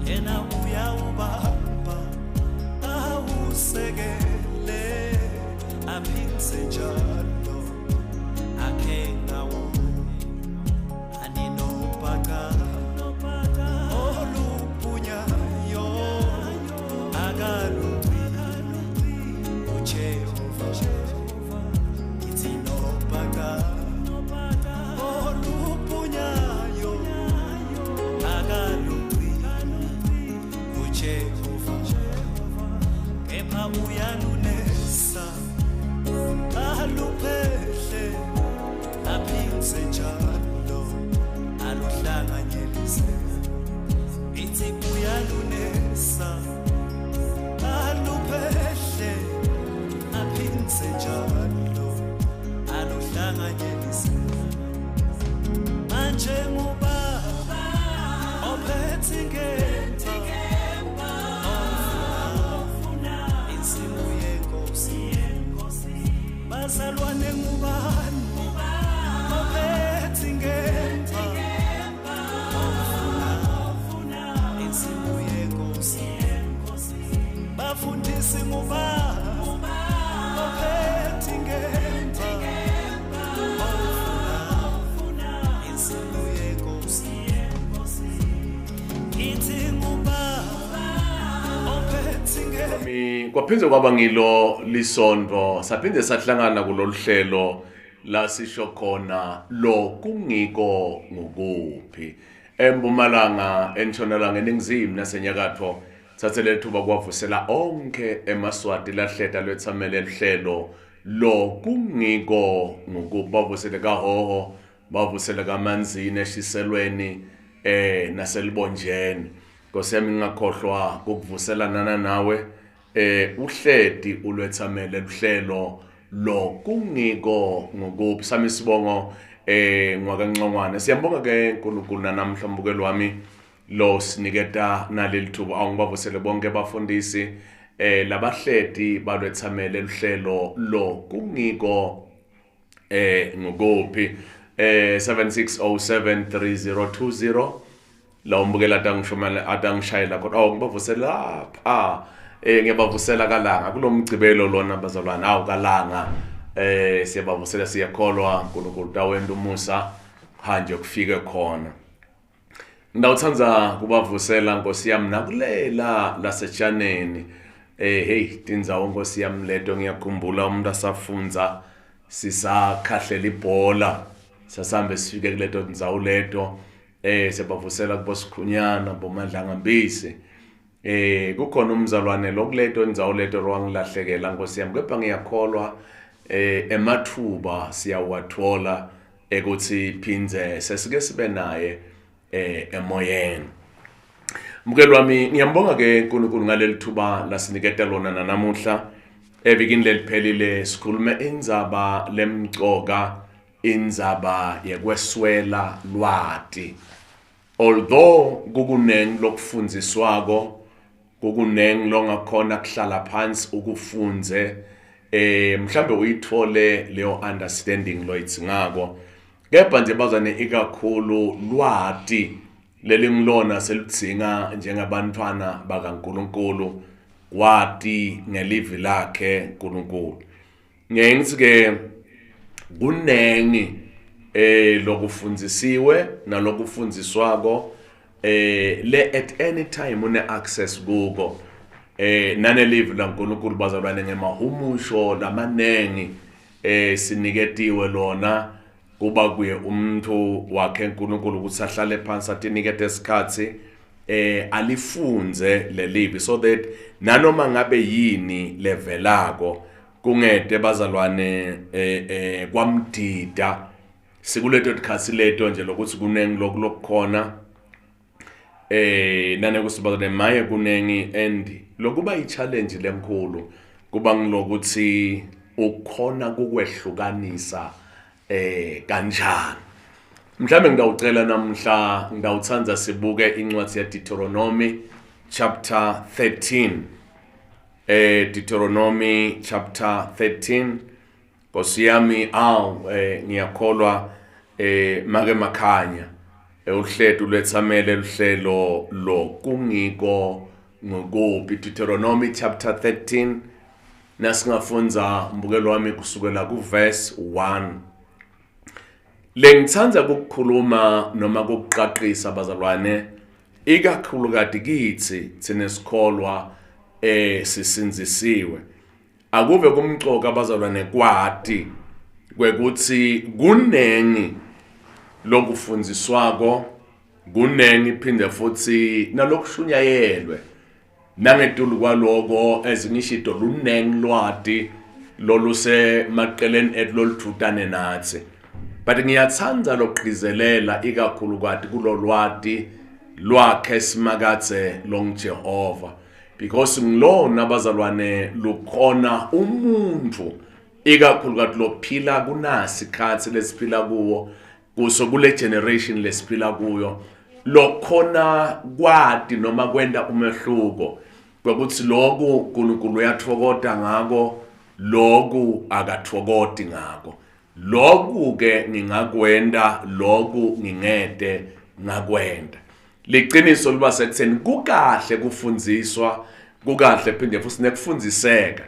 Yena uyawubamba awusekele aphindze njalo akhe ngawo aninobhaca oluphunyayo akalugcini uJehova ngithi nobhaca oluphunyayo akalugcini uJehova kepha uyalunesa aluphehle aphindze njalo aluhlanganyelise ithi uyalunesa aluphehle aphindze njalo aluhlanganyelise manje ngubaba ophethe inkemba ofuna insimu yenkosi bazalwane ngubani ophethe inkemba ofuna insimu yenkosi bafundisi ngubani ophethe inkemba ofuna insimu yenkosi ngithi ngubani ophethe inkemba. Mi kwaphinde kwaba ngilo lisonto saphinde sahlangana kulolu hlelo la sisho khona lo kungiko ngukuphi empumalanga entshonalanga eningizimu nasenyakatho thathe lethuba kwavusela onke emaswati lahleta lwethamele luhlelo lo kungiko ngukuphi bavusele kahoho bavusele kamanzini eshiselweni naselibonjeni. Nkosi yami ngingakhohlwa ukuvuselana nawe uhleti ulwethamele luhlelo lo kungiko ngokuphi sami isibongo ngwakaNcongwane. Siyambonga ke uNkulunkulu nanamhla mbukelo wami lo siniketa naleli thuba awungibavusele bonke abafundisi labahleti balwethamele luhlelo lo kungiko ngokuphi 76073020 la umbukela atangishomela atangishayela khona. Oh ngibavusela lapha ngiyabavusela kalanga kulomgcibelo lona bazalwane awu kalanga siyabavusela siyakholwa uNkulunkulu tawenda umusa hanje kufike khona. Ngawuthanda kubavusela Nkosi yami nakulela lasetshaneni hey tindzawo Nkosi yami leto ngiyakhumbula umuntu asafunza sisakhahlela ibhola sasambe sifike kuleto ndzawo leto siyabavusela kubosikhunyana bomadlangambisi kukhona umzalwane lokuleto ndzawo leto lwangilahlekela Nkosi yami kepha ngiyakholwa emathuba siyawathola ekuthi phindze sesike sibe naye emoyeni. Mukelo wami ngiyambonga ke uNkulunkulu ngaleli thuba lasiniketa lona nanamuhla evikini leliphelile sikhulume indzaba lemcoka indzaba yekweswela lwati. Although kukunengi lokufundziswako kukunengi longakhona kuhlala phansi ukufunze mhlambe uyithole leyo understanding loyidzingako kepha nje bazane ikakhulu lwati lelingilona seludzinga njengabantwana bakaNkuluNkulu wati ngelivi lakhe uNkulunkulu. Ngeke ngithi ke kunengi lokufundzisiwe nalokufundziswako le at any time une access kuko nanelivi laNkulunkulu bazalwane ngemahumusho lamanengi siniketiwe lona kuba kuye umuntu wakhe uNkulunkulu ukuthi ahlale phansi atinikete isikhathi alifunze lelivi so that nanoma ngabe yini levelako kungede bazalwane kwamdida sikuleto tikhatsi leto nje lokuthi kunengi lokukhona nanekusi bazalwane maye kunengi and lokuba i-challenge lenkulu kuba ngilokuthi ukhona kukwehlukanisa kanjani. Mhlambe ngidawucela namhla ngidawutsandza sibuke incwadi ya Deuteronomy chapter 13 Deuteronomy chapter 13 Nkosi yami awu ngiyakholwa make makhanya. Uhlelo lwethamele luhlelo lokungiko ngukuphi. Deuteronomy chapter 13 nasingafundza mbukelo wami kusukela ku verse 1. Lengithanda ukukhuluma noma ukuqaqisa bazalwane ikakhulukati kithi thina sikholwa sisinzisiwe. Akuve kumcoka bazalwane kwati kwekuthi kunengi lokufundziswako, kunengi phinde futhi nalokushunyayelwe. Nangetulu kwaloko ezingishido lunengi lwati lolusemaqeleni ethu loludvutane nathi. But ngiyathanda lokugcizelela ikakhulukati kulolwati lwakhe Simakadze longuJehova, because ngilona bazalwane lukhona umuntu ikakhulukati lophila kunasi ikhathi lesiphila kuwo, kuso kule generation lesiphila kuyo, lokhona kwati noma kwenta umehluko kwekuthi lokhu uNkulunkulu uyathokota ngako, lokhu akathokoti ngako, lokhu ke ngingakwenta, lokhu ngingete ngakwenta. Liqiniso liba sekutheni kukahle kufundziswa, kukahle phinde futhi nekufundziseka,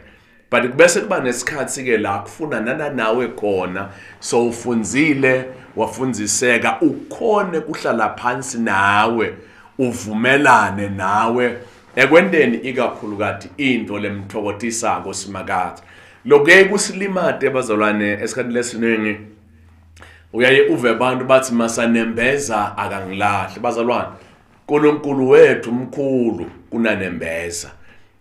but kubese kuba nesikhathi ke la kufuna nana nawe khona so ufundzile wafundziseka, ukhone kuhlala phansi nawe uvumelane nawe ekwenteni ikakhulukati into lemthokotisako Simakadze. Lokuye kusilimate bazalwane esikhathini lesiningi, uyaye uve abantu bathi masanembeza akangilahli. Bazalwane, uNkulunkulu wethu mkhulu kunanembeza.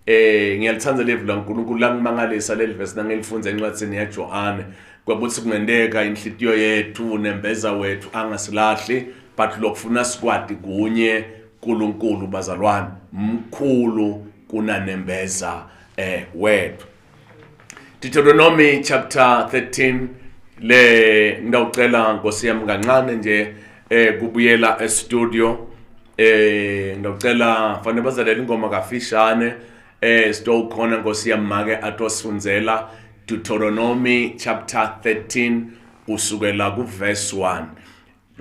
Ngiyalithanda livi laNkulunkulu, langimangalisa leli verse nangilifundza encwadzini yaJohane, kwakuthi kungenteka inhlitiyo yethu nembeza wethu angasilahli, but lokufuna sikwati kunye uNkulunkulu bazalwane mkhulu kunanembeza wethu. Deuteronomy chapter 13 le ngawucela Nkosi yami kancane nje kubuyela e-studio. Ngawucela fanele bazalela ingoma kafishane sitowukhona Nkosi yami make atosifundzela Deuteronomy chapter 13 kusukela ku verse 1.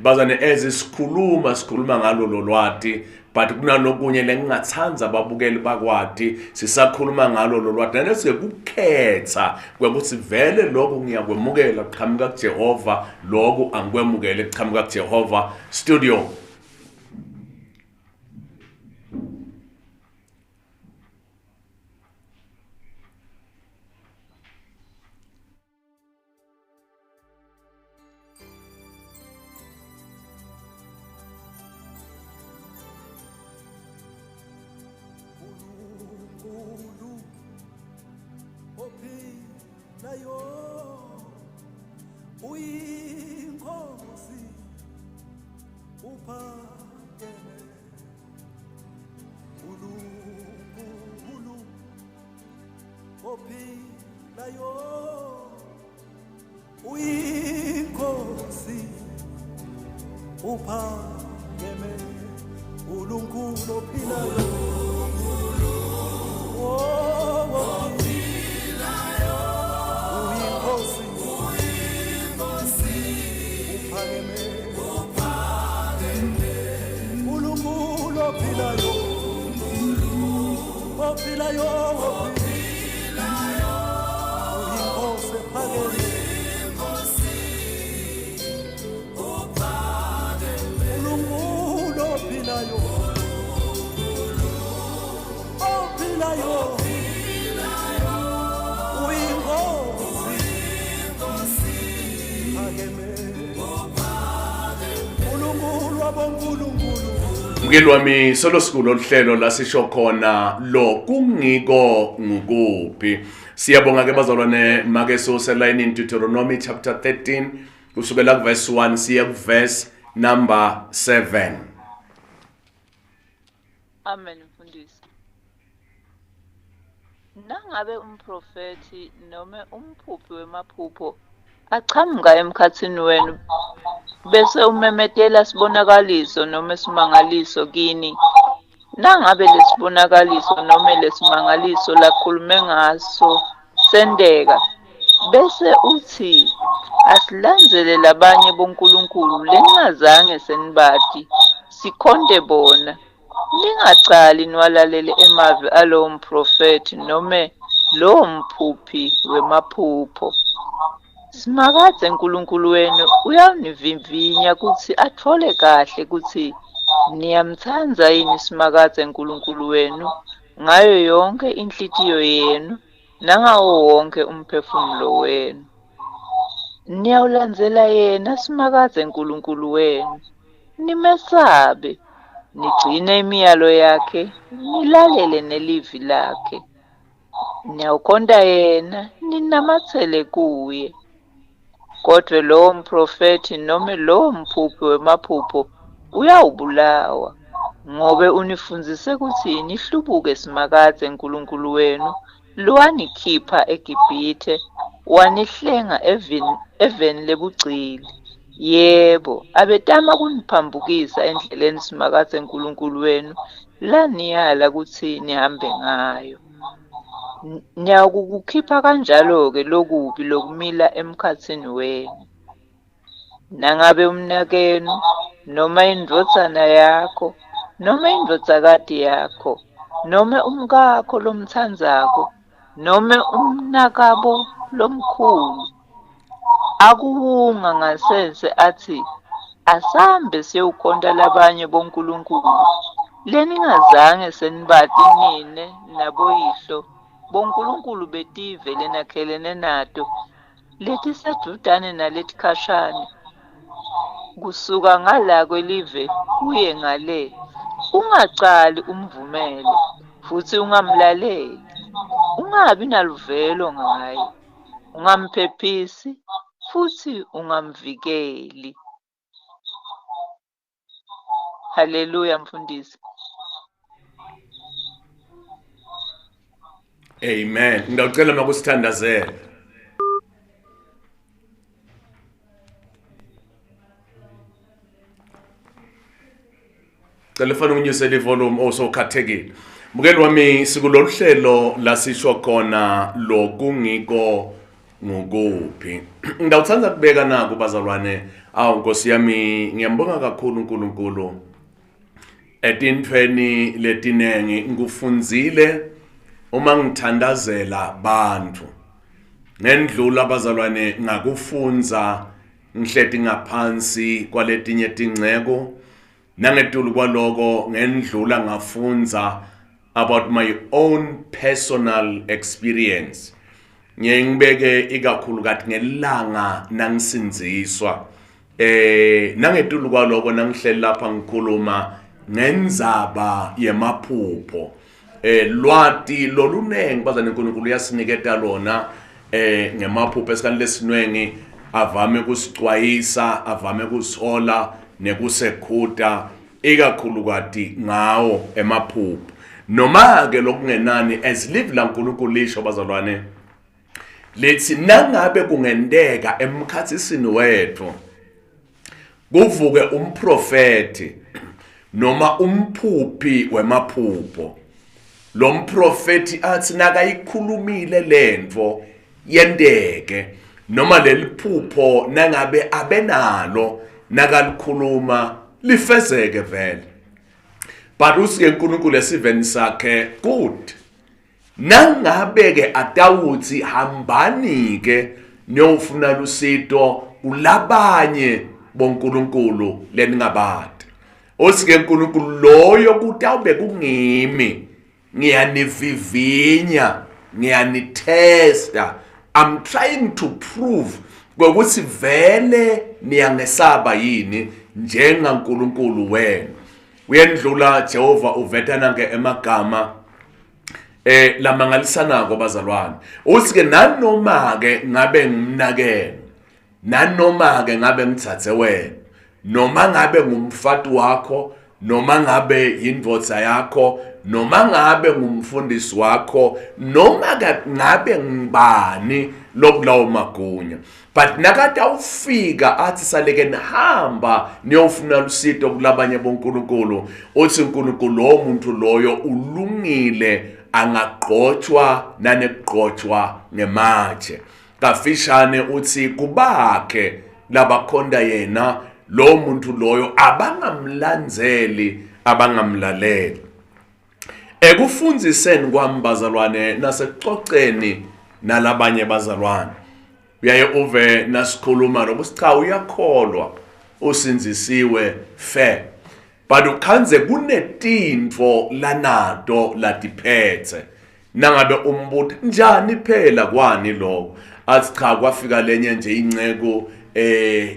Bazane ezisikhuluma sikhuluma ngalo lolwati, but kunalokunye lengingatsandza ababukeli bakwati sisakhuluma ngalo lolwati nalesi kukhetha kwekuthi vele lokhu ngiyakwemukela kuqhamuka kuJehova, lokhu angikwemukele kuqhamuka kuJehova. Studio. Uyinkosi uphakeme uNkulunkulu ophilayo, uyinkosi uphakeme uNkulunkulu ophilayo, uyinkosi uphakeme uNkulunkulu ophilayo, ophilayo, uyinkosi ephakeme uNkulunkulu ophilayo, ophilayo, uyinkosi phakeme uNkulunkulu wabonkulunkulu. Mkeli wami, solo sikulo luhlelo lasisho khona lo kungiko ngukuphi. Siyabonga ke bazalwane make soselayinini Deuteronomy chapter 13 kusukela ku verse 1 siya ku verse number 7. Amen mfundisi. Nangabe umprofethi noma umphuphi wemaphupho achamuka emkhathini wenu bese umemetela sibonakaliso noma simangaliso kini, nangabe lesibonakaliso noma lesimangaliso lakhulume ngaso senteka, Bese utsi, Asilandzele labanye bonkulunkulu leningazange senibati, sikhonte bona. Ningacali niwalalele emavi alowo mphrofethi nome lowo mphuphi wemaphupho. Simakadze Nkulunkulu wenu uyawunivivinya kutsi atfole kahle kutsi niyamtsandza yini Simakadze Nkulunkulu wenu ngayo yonkhe inhlitiyo yenu nangawo wonkhe umphefumulo wenu. Niyawulandzela yena Simakadze Nkulunkulu wenu, nimesabe, nigcine imiyalo yakhe, nilalele nelivi lakhe. Niyawukhonta yena, ninamatsele kuye. Kodvwa lowo mphrofethi nome lowo mphuphi wemaphupho uyawubulawa, ngobe unifundzise kutsi nihlubuke Simakadze Nkulunkulu wenu lowanikhipha eGibhithe, wanihlenga eveni, eveni lebugcili. Yebo, abetama kuniphambukisa endleleni Simakadze Nkulunkulu wenu laniyala kutsi nihambe ngayo. Niyakukukhipha kanjalo-ke lokubi lokumila emkhatsini wenu. Nangabe umnakenu noma indvodzana yakho noma indvodzakati yakho nome umkakho lomtsandzako nome umnakabo lomkhulu akuwunga ngasese atsi asambe siyewukhonta labanye bonkulunkulu leningazange senibati nine naboyihlo bonkulunkulu betive lenakhelene nato letisedvutane naletikhashane kusuka ngala kwelive kuye ngale ungacali umvumele futsi ungamlaleli ungabi naluvelo ngaye ungamphephisi futsi ungamvikeli Haleluya mfundisi. Amen. Ngiyacela makusithandazele. Cela ufane unyusele ivolume osokhathekile. Mukeli wami sikulolu hlelo lasisho khona lokungiko ngukuphi. Ngiyawuthanda kubeka naku bazalwane. Awu Nkosi yami ngiyambonga kakhulu uNkulunkulu. Etintfweni letinengi ngikufundzile uma ngithandazela bantfu. Ngendlula bazalwane ngakufundza ngihleti ngaphansi kwaletinye tingceko nangetulu kwaloko ngendlula ngafundza about my own personal experience ngiye ngibeke ikakhulukati ngelanga nangisindziswa eh nangetulu kwaloko nangihleli lapha ngikhuluma ngendzaba yemaphupho eh lwati lolunengi bazane uNkulunkulu uyasiniketa lona eh ngemaphupho esikhathi lesinwengi avame kusicwayisa avame kusihola nekusekhuta ikakhulukati ngawo emaphupho noma ke lokungenani as live laNkulunkulu lisho bazalwane lithi nangabe kungenteka emkhatsisini wethu kuvuke umprofeti noma umphuphi wemaphupho lo mprofeti athi nakayikhulumile lentfo yenteke noma leliphupho nangabe abenalo nakalikhuluma lifezeke vele but usike uNkulunkulu esiveni sakhe good Nangabe-ke atawutsi hambani-ke niyofuna lusito kulabanye bonkulunkulu leningabati. Utsi-ke Nkulunkulu loyo kutawube kungimi ngiyanivivinya ngiyanithesta I'm trying to prove kwekutsi vele niyangesaba yini njengaNkulunkulu wenu. Uyendlula Jehova uveta nanke emagama eh lamangalisanako bazalwane uthi ke nanoma ke ngabe ngimnakene nanoma ke ngabe ngithathe wena noma ngabe ngumfati wakho noma ngabe yindvodza yakho noma ngabe ngumfundisi wakho noma ngabe ngibani lokulawo magunya but nakatawufika athi saleke nihamba niyofuna lusito kulabanye bonkulunkulu uthi uNkulunkulu lowo muntu loyo ulungile angagqotshwa nanekugqotshwa ngematshe. Kafishane uthi kubakhe labakhonda yena lo muntu loyo abangamlandzeli, abangamlaleli. Ekufundziseni kwami bazalwane nasekucoceni nalabanye bazalwane, uyaye uve nasikhuluma lokuthi cha, uyakholwa, usindzisiwe fair, but ukhandze kunetintfo lanato latiphethe. Nangabe umbuta njani phela kwani lokho, athi cha, kwafika lenye nje inceku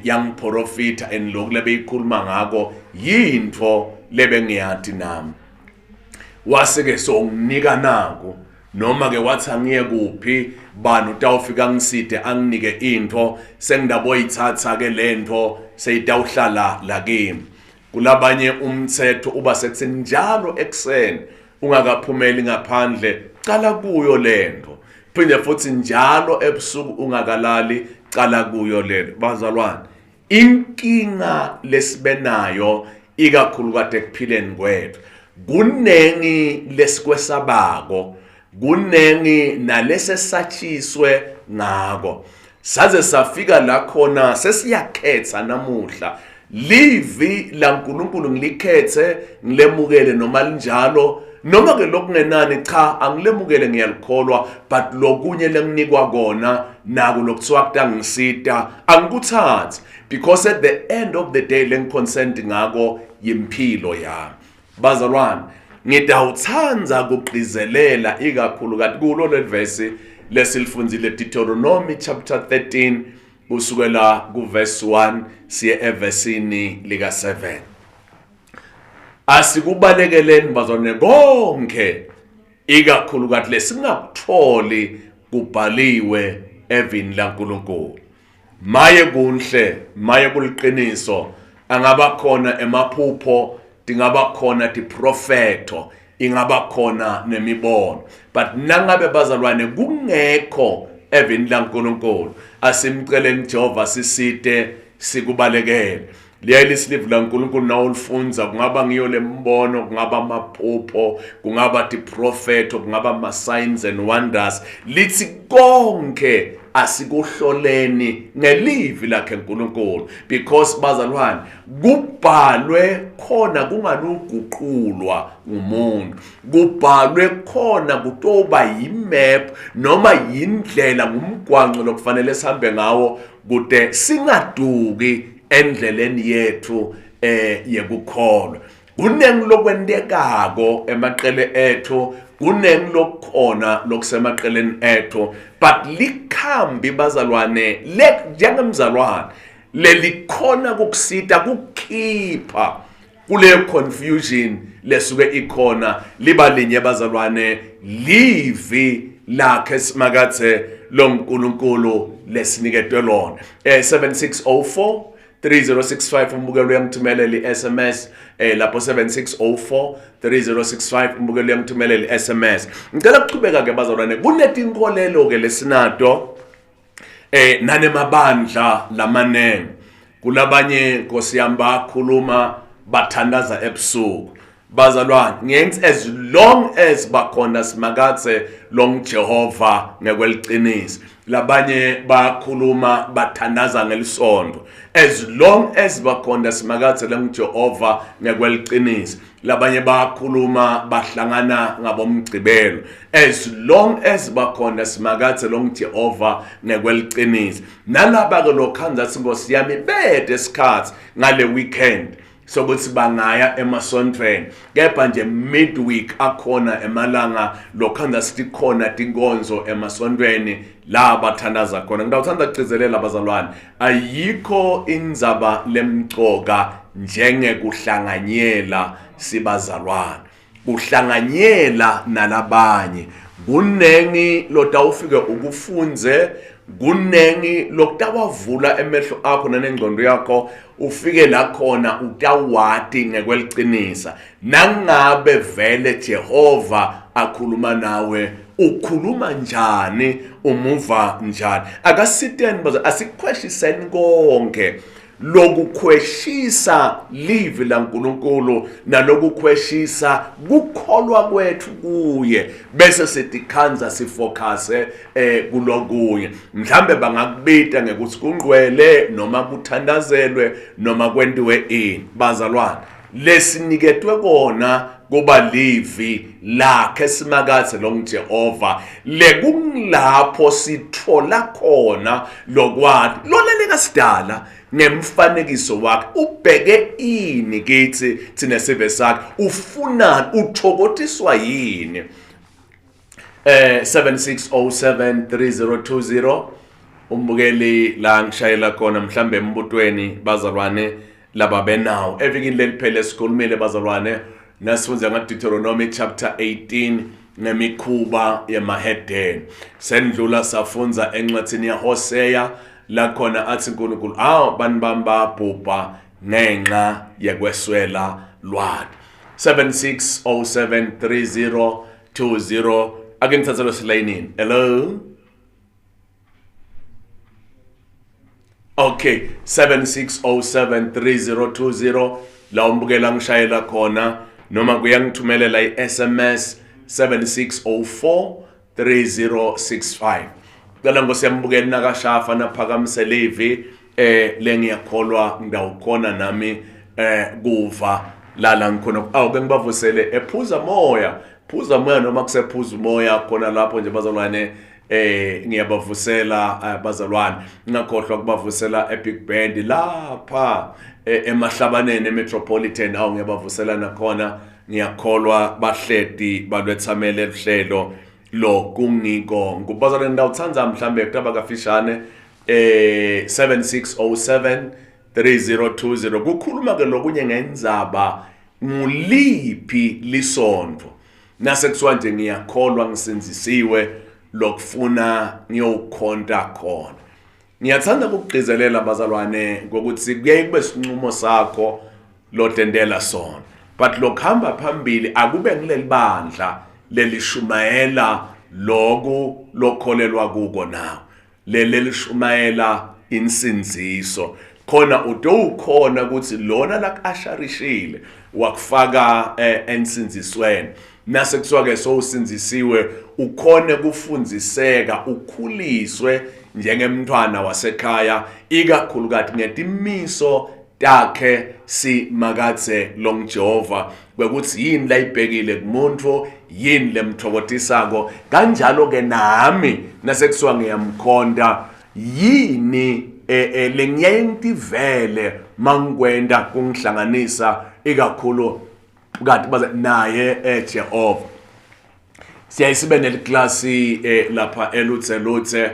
yangiprofita and lokhu lebeyikhuluma ngako yintfo lebengiyati nami, wase-ke so nginika naku, noma ke wathi angiye kuphi, bani utawufika ngiside anginike intfo, sengidaboyithatha ke lentfo seyitawuhlala lakimi. Kulabanye umthetho uba sekutheni njalo ekuseni ungakaphumeli ngaphandle cala kuyo lento, phinde futhi njalo ebusuku ungakalali cala kuyo lento. Bazalwane, inkinga lesibenayo ikakhulukati ekuphileni kwethu, kunengi lesikwesabako, kunengi nalesesatshiswe ngako, saze safika la khona sesiyakhetha namuhla livi laNkulunkulu ngilikhethe ngilemukele noma linjalo, noma ke lokungenani cha, angilemukele, ngiyalikholwa, but lokunye lenginikwa kona nako lokuthiwa kutangisita angikuthathi, because at the end of the day lengi-concerned ngako yimphilo yami. Bazalwane, ngidawuthanda kugqizelela ikakhulu kulo leli verse lesilifundzile, Deuteronomy chapter 13, kusukela kuverse 1 siye evesini lika 7. Asikubalekeleni bazalwane konke ikakhulukati lesingakutholi kubhaliwe evini laNkulunkulu. Maye kunhle, maye kuliqiniso, angaba khona emaphupho, tingaba khona tiprofetho, ingaba khona nemibono, but nangabe bazalwane kungekho evini laNkulunkulu, asimceleni Jehova sisite sikubalekele. Liyaye lisilivu laNkulunkulu nawulifunza, kungaba ngiyo lembono, kungaba amaphupho, kungaba tiprofetho, kungaba ama-signs and wonders, lithi konke asikuhloleni ngelivi lakhe uNkulunkulu, because bazalwane kubhalwe khona kunganuguqulwa ngumuntu, kubhalwe khona kutoba yimap noma yindlela, ngumgwanco lokufanele sihambe ngawo kude singaduki endleleni yethu yekukholwa. Kunengi lokwentekako emaqele ethu, kunengi lokukhona lokusemaqeleni ethu, but likhambi bazalwane le njengemzalwane lelikhona kukusita kukhipha kule confusion lesuke ikhona liba linye bazalwane, livi lakhe Simakadze loNkulunkulu lesiniketwe lona. 7604 3065, umbukelo uyangithumelela i-SMS lapho, 7604 3065, umbukelo uyangithumelela i-SMS. Ngicela ukuchubeka ke bazalwane, kunetinkolelo ke lesinato nanemabandla lamanengi. Kulabanye Nkosi yami bakhuluma bathandaza ebusuku. Bazalwane, ngenzi as long as bakhona Simakadze long Jehova ngekweliciniso. Labanye bakhuluma bathandaza ngelisonto, as long as bakhona Simakadze long Jehova ngekweliciniso. Labanye bakhuluma bahlangana ngabomgcibelo, as long as bakhona Simakadze long Jehova ngekweliciniso. Nalaba ke lokhanza Nkosi yami bede isikhathi ngale weekend sokuthi bangaya emasontweni, kepha nje midweek akhona emalanga lokhanza sithi khona tinkonzo emasontweni la bathandaza khona. Ngitawuthanda kugcizelela bazalwane, ayikho indzaba lemcoka njengekuhlanganyela sibazalwane, kuhlanganyela nalabanye. Kunengi lotawufike ukufunze, kunengi lokutawavula emehlo akho nanengcondo yakho, ufike la khona utawati ngekweliqinisa nangabe vele Jehova akhuluma nawe, ukhuluma njani, umuva njani. Akasiteni bazo, asikhweshiseni konke. Lokukhweshisa livi laNkulunkulu nalokukhweshisa kukholwa kwethu kuye, bese sitikhandza sifocuse kulokunye. Mhlambe bangakubita ngekuthi kungcwele noma kuthandazelwe noma kwentiwe ini. Bazalwane, lesiniketwe kona kuba livi lakhe Simakadze longuJehova, lekungilapho sithola khona lokwati lona lekasidala ngemfanekiso wakhe. Ubheke ini kithi thina sive sakhe? Ufunani? Uthokotiswa yini? 76073020 umbukeli la ngishayela khona mhlambe embutweni bazalwane laba benawo evikini leliphele sikhulumile bazalwane nasifundza nga-Deuteronomy chapter 18 ngemikhuba yemahedeni. Sendlula safundza encwadzini yaHosea la khona athi uNkulunkulu awu bani bami babhubha ngenxa yekweswela lwati. 76073020 ake ngithathe lo silayinini. Hello. Okay, 76073020 la umbukela ngishayela khona noma kuyangithumelela i-SMS 76043065. Cela ngosiyambukeli nakashafa naphakamise livi lengiyakholwa ngidawukhona nami kuva lala ngikhona. Awu ke ngibavusele ephuza moya, phuza moya noma kusephuza umoya khona lapho nje bazalwane. Ngiyabavusela bazalwane, ngingakhohlwa kubavusela eBig Band lapha emahlabaneni eMetropolitan. Awu ngiyabavusela nakhona, ngiyakholwa bahleti balwethamele luhlelo lo kungiko. Ngubazalwane ngidawuthanda mhlambe kutaba kafishane 76073020 kukhuluma ke lokunye ngendzaba nguliphi lisontfo nase kuthiwa nje ngiyakholwa ngisindzisiwe lokufuna ngiyowukhonta khona. Ngiyathanda ukugcizelela bazalwane ngokuthi kuyaye kube sinqumo sakho lotendela sona, but lokuhamba phambili akube ngileli bandla lelishumayela loku lokholelwa kuko nawe, leli lishumayela insindziso khona utowukhona ukuthi lona lakasharishile wakufaka ensindzisweni. Nase kuthiwa ke sowusindzisiwe ukhone kufundziseka ukhuliswe njengemntwana wasekhaya, ikakhulukati ngetimiso takhe Simakadze longuJehova, kwekuthi yini layibhekile kumuntu, yini lemthokotisako. Kanjalo ke nami nasekuthiwa ngiyamkhonta, yini lengiyaye ngitivele mangikwenta kungihlanganisa ikakhulu kanti baze naye eJehova. Siyaye sibe neliklasi lapha eluthe luthe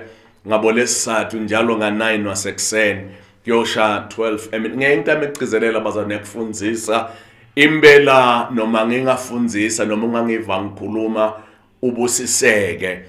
ngabo lesathu njalo nga9 wasekuseni kuyosha 12 emini. Ngeke into egcizelela bazane kufundzisa impela, noma ngingafundzisa noma ungangiva ngikhuluma ubusiseke,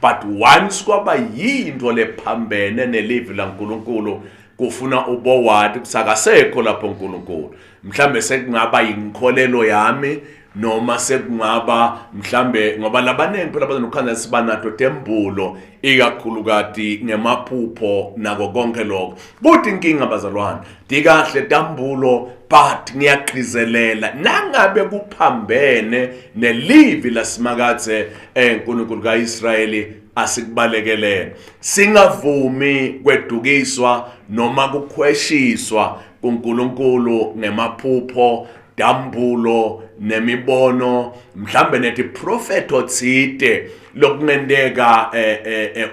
but once kwaba yinto lephambene nelivi laNkulunkulu kufuna ubowati ukuthi akasekho lapho uNkulunkulu. Mhlambe sekungaba inkholelo yami noma sekungaba mhlambe ngoba labaningi phela bazanokukhanda siba nato tembulo ikakhulukati ngemaphupho nako konke lokho. Kuthi inkinga bazalwane dikahle tambulo, but ngiyagcizelela nangabe kuphambene nelivi lasimakadze eNkulunkulu kaIsrayeli asikubalekelele, singavumi kwedukiswa noma kukhweshiswa kuNkulunkulu ngemaphupho dambulo nemibono mhlambe netiprofetho tsite lokungenteka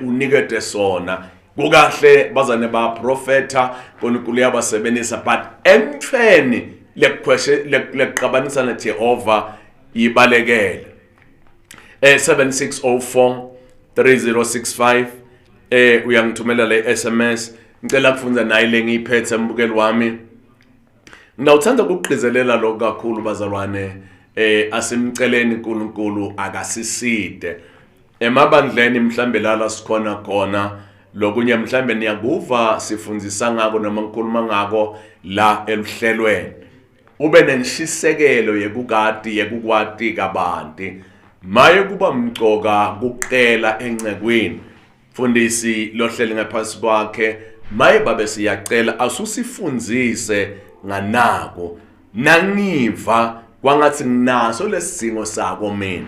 unikete sona. Kukahle bazane baprofetha uNkulunkulu uyabasebenzisa, but emthweni lekukhweshe lekuqabanisa naJehova yibalekele. 7604 3065 uyangithumela le SMS. Ngicela kufunda naye lengiyiphethe mbukeli wami. Ngawuthanda ukugqizelela lokho kakhulu bazalwane, asimceleni uNkulunkulu akasiside emabandleni mhlambe lala sikhona khona. Lokunye mhlambe niyakuva sifundzisa ngako noma ngikhuluma ngako la eluhlelweni, ube nenshisekelo yekukati yekukwati kabanti. Maye kuba mcoka kucela encekweni mfundisi lohleli ngaphansi kwakhe Maye babe siyacela asusifundzise nganako nangiva kwangathi nginaso lesidzingo sako mina.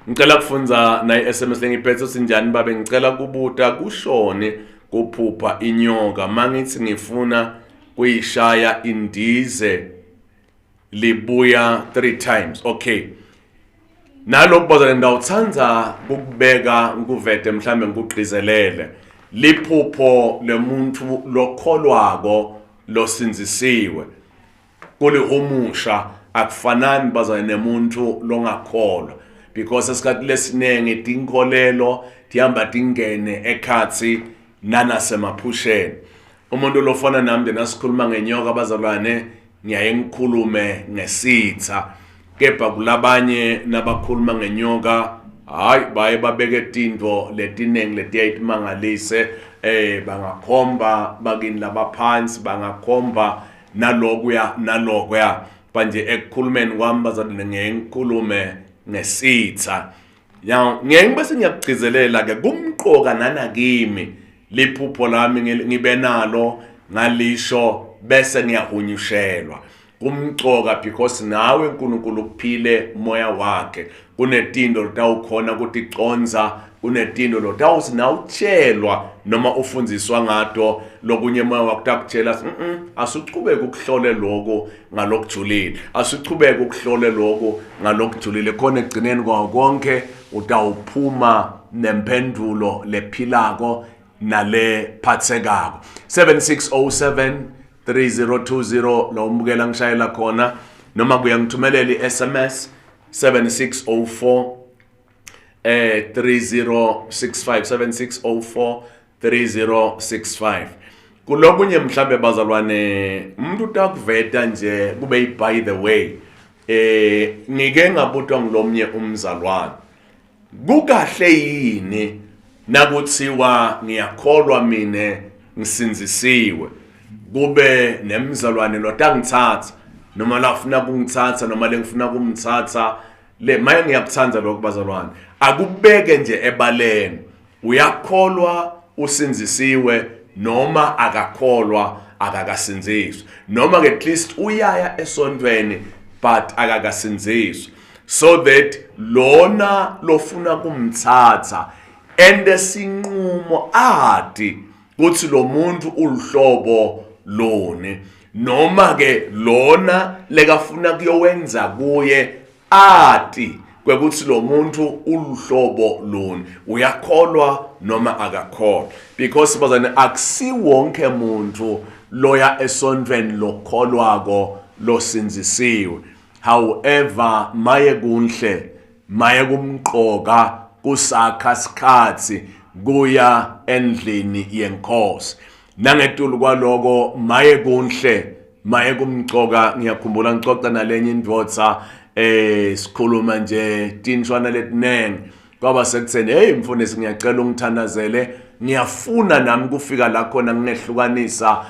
Ngicela kufundza nayi SMS lengiphethe sinjani babe ngicela kubuta kushoni kuphupha inyoka mangithi ngifuna kuyishaya indize libuya 3 times. Okay, nalokhu bazalwane ngawuthanda ukubeka ngikuvete mhlambe ngikugqizelele liphupho lemuntu lokholwako losindzisiwe kulihumusha akufanani bazalwane nemuntu longakholwa because esikhathi lesiningi tinkolelo tihamba tingene ekhathi nanasemaphusheni. Umuntu lofana nami nje nasikhuluma ngenyoka bazalwane ngiyaye ngikhulume ngesitha kepha kulabanye nabakhuluma ngenyoka hayi baye babeke tinto letiningi letiyayimangalise bangakhomba bakini labaphansi bangakhomba nalokuya nalokuya manje ekukhulumeni kwami bazalwane ngeke ngikhulume ngesitha. Now ngeke ngibe sengiyakugcizelela ke kumqoka nanakimi liphupho lami ngibe nalo ngalisho bese ngiyahunyushelwa. Kumcoka because nawe uNkulunkulu ukuphile moya wakhe kunetinto lotawukhona kuticonza kunetinto lotawuthi nawutshelwa noma ufundziswa ngato lokunye moya wakho utakutshela asuchubeke ukuhlole lokho ngalokujulile asuchubeke ukuhlole lokho ngalokujulile khona ekugcineni kwawo konke utawuphuma nempendulo lephilako nale phathekako. 7607 3020 lo umbukela ngishayela khona noma kuya ngithumelela i-SMS 7604 3065 7604 3065. Kulokunye mhlambe bazalwane umuntu utakuveta nje kube by the way ngike ngabutwa ngilomnye umzalwane kukahle yini nakuthiwa ngiyakholwa mine ngisinzisiwe kube nemzalwane lotangithatha noma lafuna kungithatha noma lengifuna kumthatha le maye ngiyakuthanda lokho bazalwane akubeke nje ebaleni uyakholwa usinzisiwe noma akakholwa akakasinziswa noma ke at least uyaya esontweni but akakasinziswa so that lona lofuna kumthatha ende sinqumo ati kuthi lo muntu uluhlobo loni noma ke lona lekafuna kuyowenza kuye ati kwekuthi lo muntu uluhlobo loni uyakholwa noma akakholwa because bazane akusiwonke muntu loya esontweni lokholwako losinzisiwe. However maye kunhle maye kumqoka kusakha sikhathi kuya endlini yenkosi nangetulu kwaloko maye kunhle maye kumcoka. Ngiyakhumbula ngixoxa nalenye indvodza sikhuluma nje tinshwana letinengi kwaba sekutheni hey mfundisi ngiyacela ungithandazele ngiyafuna nami kufika la khona ngingehlukanisa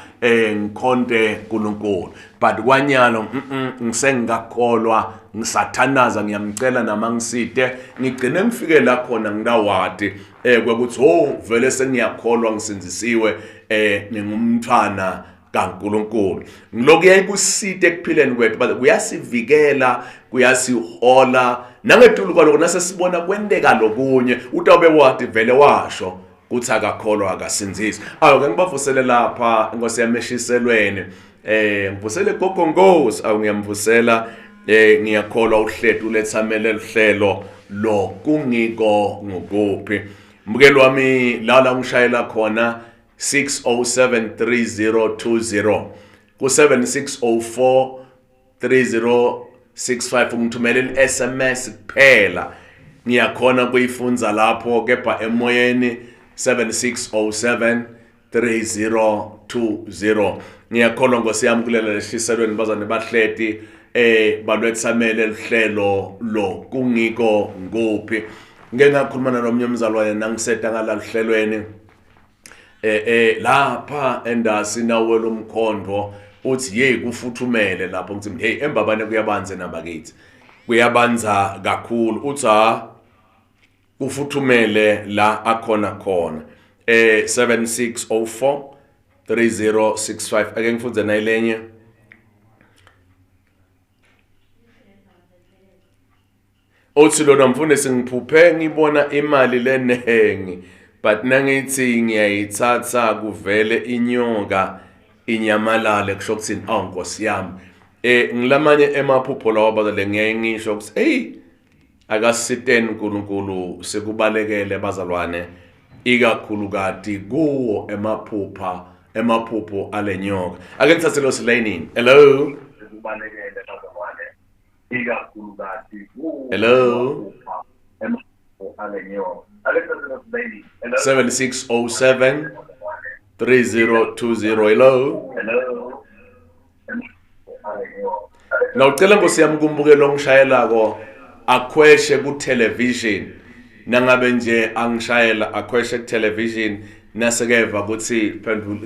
ngikhonte uNkulunkulu but kwanyalo ngisengakholwa ngisathanaza ngiyamcela nama ngisite ngigcine ngifike la khona ngidawadi kwekuthi oh vele sengiyakholwa ngisinzisiwe ngingumntwana kaNkulunkulu. Ngilokhu yayikusite ekuphileni kwethu kuyasivikela kuyasihola nangetulu kwaloko nasesibona kwenteka lokunye utawube wadi vele washo kuthi akakholwa akasinziswa. Awu ke ngibavusele lapha inkosi yami eshiselweni ngivusele gogo Nkosi awu ngiyamvusela ngiyakholwa uhletu ulethamele uhlelo lo kungiko ngukuphi mbukelo wami la ngishayela khona 6073020 ku 7604 3065 ungithumelela i-SMS kuphela ngiyakhona kuyifunza lapho kepha emoyeni 7607 3020 ngiyakholwa Nkosi yami kulela leshiselweni bazane bahleti balwethamele luhlelo lo kungiko nguphi. Ngeke ngakhuluma nalomnye umzalwane nangiseta ngalaluhlelweni lapha endasi nawela umkhondo uthi hey kufuthumele lapho ngithi hey embabane kuyabanza nabakithi kuyabanza kakhulu uthi ha kufuthumele la akhona khona. Eh 7604 3065 ake ngifundze nayilenye. Uthi lona mfundisi ngiphuphe ngibona imali lenengi but nangithi ngiyayithatha kuvele inyoka inyamalale kusho ukuthini awu nkosi yami eh ngilamanye emaphupho lawa bazale ngiyaye ngisho ukuthi hey akasiteni uNkulunkulu sekubalekele bazalwane ikakhulukati kuwo emaphupha emaphupho alenyoka ake ngithathe lo silayinini hello sekubalekele bazalwane ikakhulukati kuwo hello emaphupho ake ngithathe lo silayinini hello 7607 3020 hello hello Nawucela Nkosi yami kumbukelo ongishayelako akhweshe ku television nangabe nje angishayela akhweshe ku television nasekeva ukuthi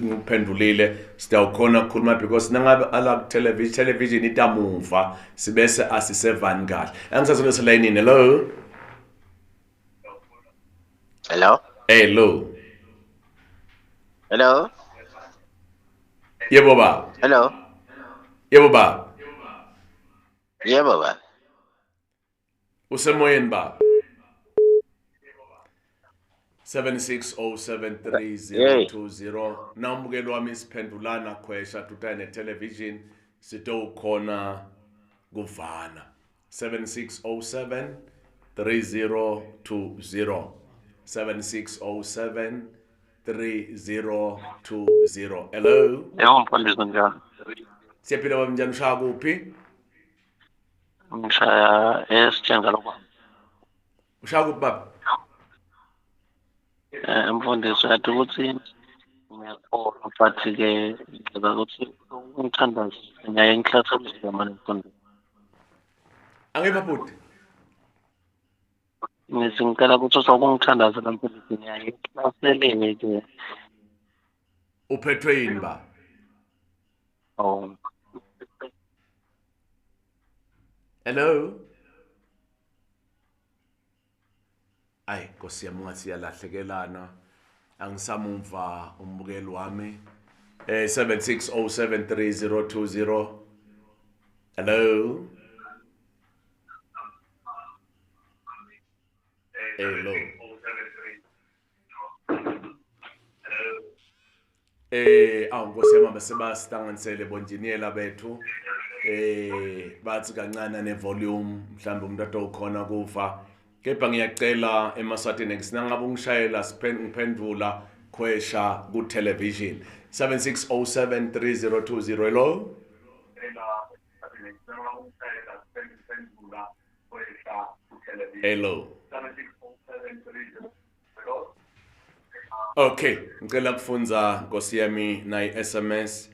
ngiphendulile sitawukhona ukukhuluma because nangabe ala ku television television itamuva sibese asisevani kahle angisasele selayinini hello Hello? Hello. Hello? Yebo baba. Hello? Yebo baba. Yebo baba. Usemoyeni baba. 76073020 nawumukeli wami siphendulana khwesha tutane television sitowukhona kuvana 7607 3020 7607 3020 hello Yebo mfundisi njani? Siyaphila baba njani ushaya kuphi? Ngishaya esitshenga lokwami. Ushaya kuphi baba? Eh mfundisi uyathi ukuthi ngiyakholwa but ke ngicela ukuthi ungithandaze ngiyaye ngihlaselwe manje mfundisi. Angiva bhuti. Ngithi ngicela ukuthi usokungithandazela mfundisi ngiyaye ngihlaseleke. Uphethwe yini ba? Oh. Hello. Ayi Nkosi yami ungathi siyalahlekelana angisamumva umbukeli wami eh 76073020 hello hello Eh awu Nkosi yami sebasihlanganisele bonjiniyela bethu eh bathi kancane ne volume mhlawumbe umuntu atowukhona kuva kepha ngiyacela emaswatini ngisinangabe ungishayela ngiphendula khwesha ku television 76073020 hello hello Okay, ngicela kufunza Nkosi yami nayi SMS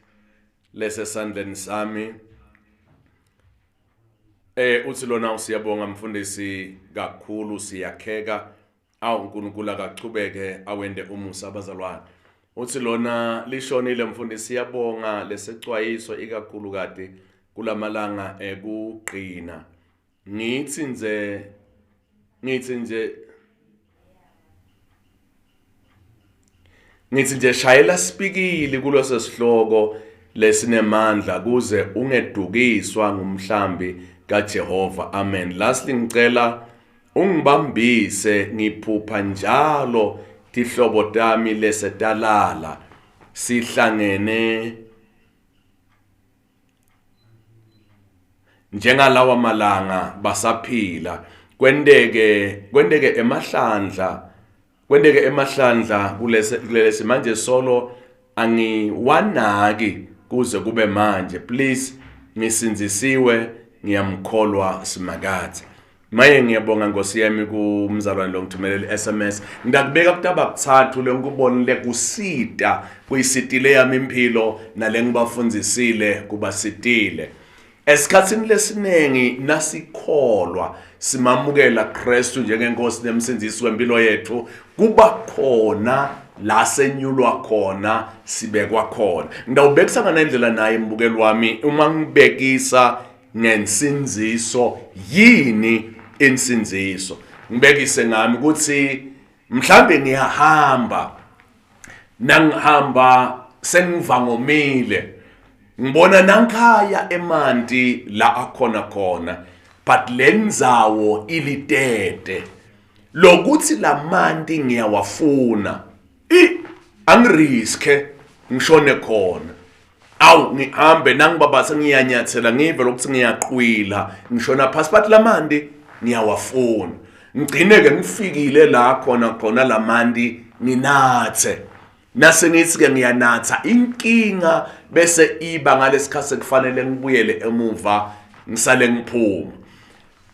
lesesandleni sami. Eh uthi lona usiyabonga mfundisi kakhulu siyakheka awu uNkulunkulu akachubeke awende umusa abazalwane. Uthi lona lishonile mfundisi siyabonga lesecwayiso ikakhulukati kulamalanga ekugqina. Ngithi nje ngithi nje ngithi nje shayela sipikili kuleso sihloko lesinemandla kuze ungedukiswa ngumhlambi kaJehova amen lastly ngicela ungibambise ngiphupha njalo tihlobo tami lesetalala sihlangene njengalawa malanga basaphila kwenteke kwenteke emahlandla kwenteke emahlandla kulese kulesi manje solo angiwanaki kuze kube manje please ngisindzisiwe ngiyamkholwa simakathe Maye ngiyabonga Nkosi yami kumzalwane lo ngithumelela i-SMS. Ngidakubeka kutaba kuthathu lengikubonile kusita kuyisitile yami impilo nalengibafundzisile kubasitile. Esikhatsini lesiningi nasikholwa simamukela Kristu njengenkosi nemsindisi wempilo yethu kuba khona la senyulwa khona sibekwa khona. Ngidawubekisa nganendlela naye mbukeli wami uma ngibekisa ngensindziso yini insindziso ngibekise ngami ukuthi mhlambe ngiyahamba Nangihamba sengivangomile ngibona nankhaya emanti la akhona khona, but lendzawo ilitete lokuthi lamanti ngiyawafuna, i angiriske ngishone khona. Awu, ngihambe nangibaba sengiyanyathela ngive lokuthi ngiyaqwila ngishona phasi, but lamanti ngiyawafuna. Ngigcine ke ngifikile la khona khona lamanti nginathe. Nase ngithi ke ngiyanatha, inkinga bese iba ngalesikhathi sekufanele ngibuyele emuva ngisale ngiphuma.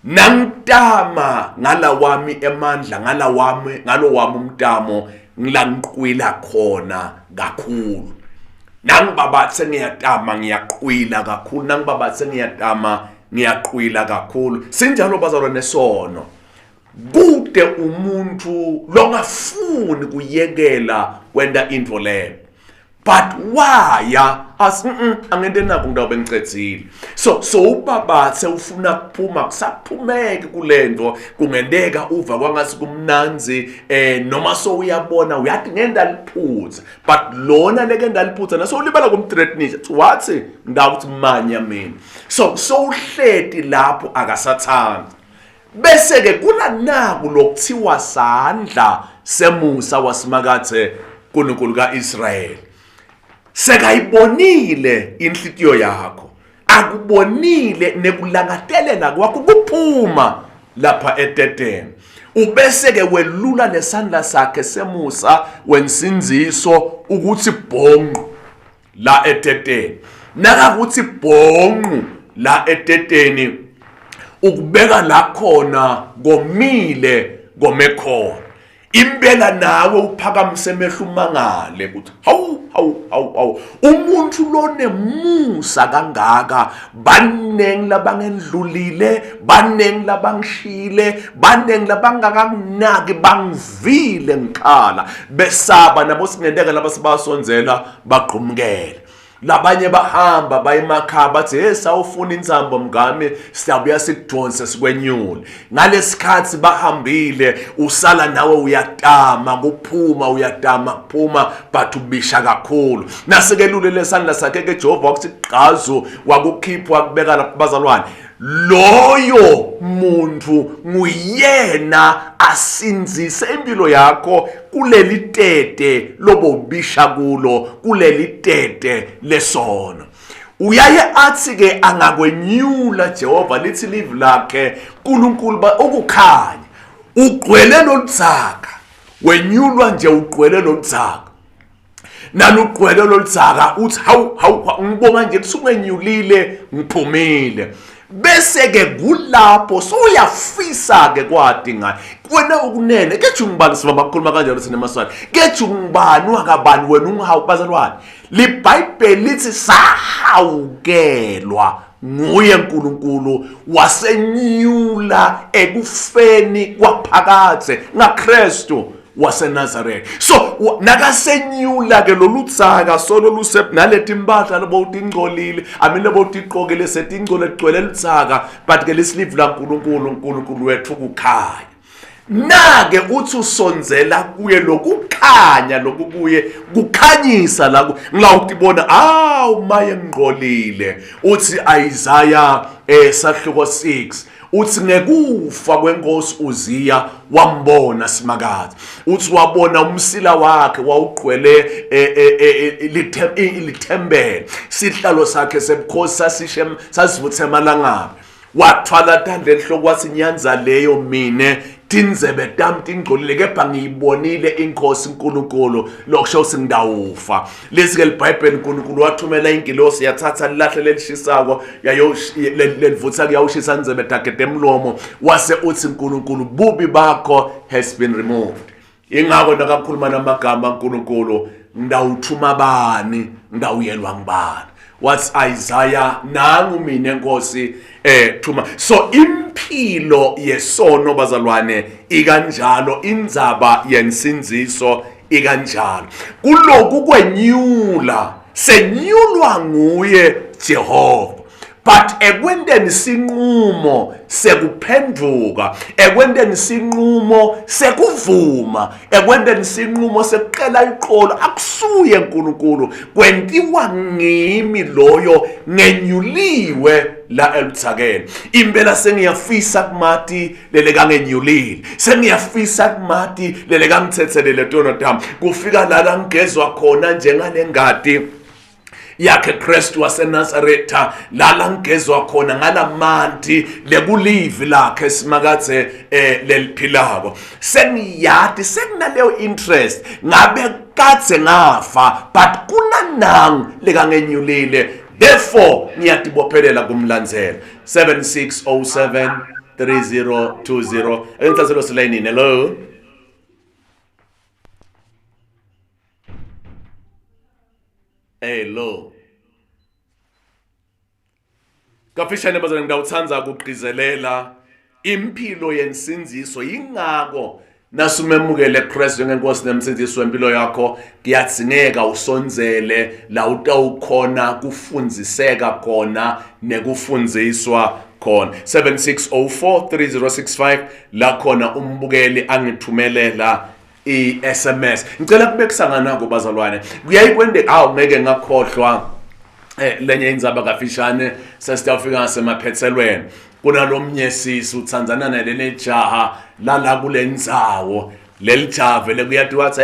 Nangitama ngala wami emandla, ngala wami, ngalo wami umtamo, ngilangiqwila khona kakhulu. Nangibaba sengiyatama ngiyaqwila kakhulu, nangibaba sengiyatama ngiyaqwila kakhulu. Sinjalo bazalwane nesono. Kude umuntu longafuni kuyekela kwenta into leyo, but waya as angente nako ngidawube ngicedzile. So ubabathe ufuna kuphuma, kusaphumeki kulento. Kungenteka uva kwangathi kumnanzi, noma so uyabona uyathi ngenda liphutha, but lona lekenda liphutha naso ulibala kumthreatenisha wathi ngidawuthi manya mina. So uhleti lapho akasathandi. Bese ke kulanaku lokuthiwa sandla semusa wasimakathe uNkulunkulu kaIsrayeli. Sekayibonile inhlitiyo yakho, akubonile nekulangatelela kwakho kuphuma lapha eteteni. Ubese ke welula lesandla sakhe semusa wensindziso ukuthi bhonqu la eteteni. Nakakuthi bhonqu la eteteni, ukubeka la khona komile kome khona. Impela nawe uphakamise emehlo umangale ukuthi hawu hawu hawu hawu, umuntu lonemusa kangaka, banengi labangendlulile, banengi labangishile, banengi labangakanginaki, bangivile ngikhala besaba nabo, singenteka laba sibasondzela bagqumukele. Labanye bahamba baye emakhaya bathi hey, sawufuna insambo mngami, siyabuya sikudonse sikwenyule. Ngalesikhathi bahambile, usala nawe uyatama kuphuma, uyatama kuphuma, but ubisha kakhulu. Nasekelule lesandla sakhe ke Jehova wakuthi gqazu, wakukhipha wakubeka lapha bazalwane. Loyo muntu nguyena asinzise impilo yakho kuleli tete lobobisha kulo, kuleli tete lesono. Uyaye athi ke angakwenyula Jehova, lithi live lakhe uNkulunkulu ukukhanya ugcwele loludzaka, wenyulwa nje ugcwele loludzaka, nalugcwele loludzaka uthi hawu hawu, ngibonga nje kusungenyulile ngiphumile. Bese ke kulapho sowuyafisa ke kwati ngaye wena ukunene kethi ungubani. Sibamba ukukhuluma kanjalo thina emaSwati, kethi ungubani wakabani wena ungihawu. Bazalwane, liBhayibheli lithi sahawukelwa nguye uNkulunkulu wasenyula ekufeni kwaphakadze ngaKristu waseNazaretha. So nakasenyula ke loludzaka solo luse naleti impahla lobo tingcolile, I mean lobo tiqokile setingcole gcwele ludzaka, but ke lesilivu laNkulunkulu, uNkulunkulu wethu kukhanya. Nake uthi usondzela kuye lokukhanya lokukuye kukhanyisa la ngilawutibona awu maye ngqolile. Uthi Isaiah sahluko 6 uthi ngekufa kwenkosi Uziya wambona Simakadze. Uthi wabona umsila wakhe wawugcwele lithempeli, sihlalo sakhe sebukhosi sasishe sasivuthe emalangabi. Wathwala tandla enhloko wathi nyanza leyo mine, tindzebe tami tingcolile, kepha ngiyibonile inkosi uNkulunkulu, lokusho ukuthi ngidawufa. Lesi ke liBhayibheli, uNkulunkulu wathumela ingilosi yathatha lilahle lelishisako lelivutha kuyawushisa ndzebe takhe emlomo, wase uthi uNkulunkulu bubi bakho has been removed. Ingakho nakakhuluma namagama uNkulunkulu, ngidawuthuma bani, ngidawuyelwa ngibani? Wathi Isaiah, nangu mina enkosi, thuma. So impilo yesono bazalwane ikanjalo, indzaba yensindziso ikanjalo. Kuloku kwenyula, senyulwa nguye Jehova. But ekwenteni sinqumo sekuphenduka, ekwenteni sinqumo sekuvuma, ekwenteni sinqumo sekuqela iqolo, akusuye uNkulunkulu, kwentiwa ngimi loyo ngenyuliwe la eluthakeni. Impela sengiyafisa kumati lelekangenyulile, sengiyafisa kumati lelekangithethelele tono tami. Kufika la la ngigezwa khona njengalengati yakhe Kristu waseNazaretha, lala ngigezwa khona ngalamanti lekulivi lakhe simakadze leliphilako. Sengiyati senginaleyo interest, ngabe kadze ngafa, but kunanangu lekangenyulile, therefore ngiyatibophelela kumlandzela. 7607 3020. Engithathelo silayinini. Hello. Hello. Kafishane bazalwane, ngidawuthanda ukugqizelela impilo yensindiso. Yingakho nasumemukele Kristu njengenkosi nemsindisi wempilo yakho, kuyadzingeka usondzele la utawukhona kufundziseka khona nekufundziswa khona. 7604 3065 la khona umbukeli angithumelela i-SMS. Ngicela kubekisanga nako bazalwane, kuyayikwendeka. Awu, ngeke ngakhohlwa lenye indzaba kafishane, sesitawufika ngasemaphethelweni. Kunalomnye sisi utsandzana nalele jaha lala kule ndzawo. Leli jaha vele kuyatiwa wathi